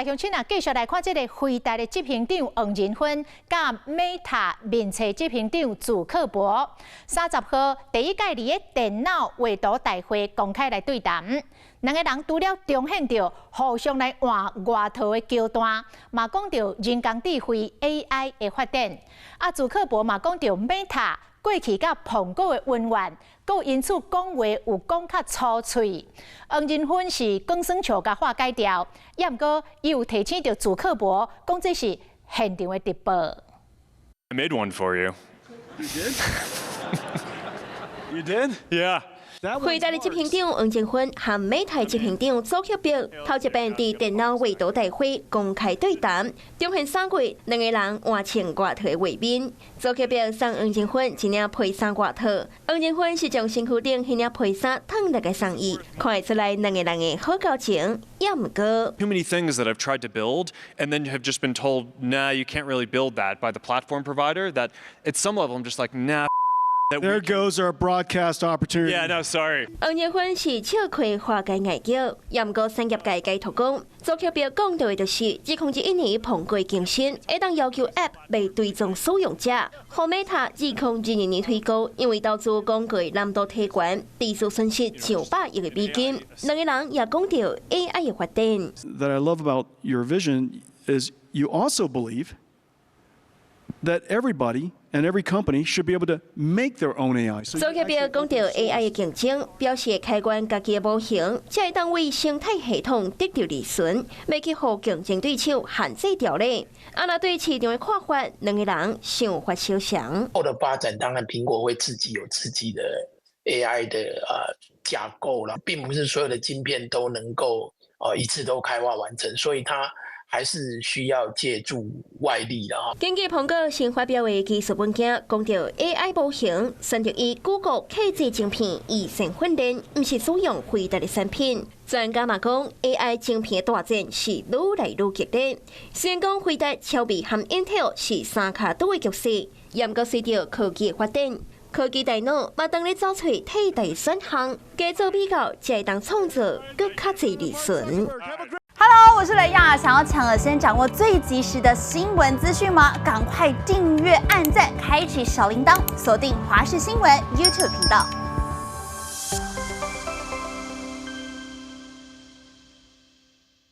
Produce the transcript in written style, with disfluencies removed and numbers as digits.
來鄉親啊，繼續來看這个輝達的執行長黃仁勳，佮 Meta 面冊執行長祖克伯，30號第一屆佇咧電腦畫圖大會公開來對談。兩个人除了重現著互相來換外套的橋段，嘛講著人工智慧 AI 的發展。啊，祖克伯嘛講著 Meta 過去佮蘋果的恩怨，閣因此講話有講較粗喙。黃仁勳是講耍笑共化解掉，也毋過伊有提醒著祖克伯，講這是現場的直播。 I made one for you. You did? You did? Yeah. 輝達的執行長黃仁勳和 Meta 執行長祖克伯頭一擺佇電腦畫圖大會公開對談，中現3月兩个人換穿外套的畫面。祖克伯送黃仁勳一領皮衫外套，黃仁勳是將身軀頂彼領皮衫褪落來送伊，看會出來兩个人的好交情，也毋過。 Too many things that I've tried to build and then have just been told, "Nah, you can't really build that," by the platform provider, that at some level I'm just like, "Nah." There goes our broadcast opportunity. Yeah, no, sorry. 黃仁勳是笑開化解危機，也毋過產業界解讀講，祖克伯講著的就是2021年蘋果更新，會當要求 App 袂追蹤使用者，予 Meta 2022年推高，因為投資廣告難度提懸，持續損失上百億的美金。兩个人也講著 AI 的發展。 That I love about your vision is you also believe that everybody and every company should be able to make their own AI. 祖克伯講著 AI 的競爭，表示開源家己的模型，才會當為生態系統得著利潤，袂去予競爭對手限制著咧。啊，若對市場的看法，兩个人想法相像。後的發展，當然蘋果會自己有自己的 AI 的架構啦，並不是所有的晶片都能夠一次都開發完成，所以它還是需要借助外力的哈。根據蘋果新發表的技術文件，講著 AI 模型選擇以 Google 客製晶片預先訓練，毋是使用輝達的產品。專家嘛講，AI 晶片的大戰是愈來愈激烈。雖然講輝達、超微和 Intel 是三跤拄的局勢，也毋過隨著科技的發展，科技大腦嘛當咧走揣替代選項，加做比較，才會當創造閣較濟利潤。 Hello，我是雷亞，想要搶先掌握最及時的新聞資訊嗎？趕快訂閱、按讚、開啟小鈴鐺，鎖定華視新聞 YouTube 頻道。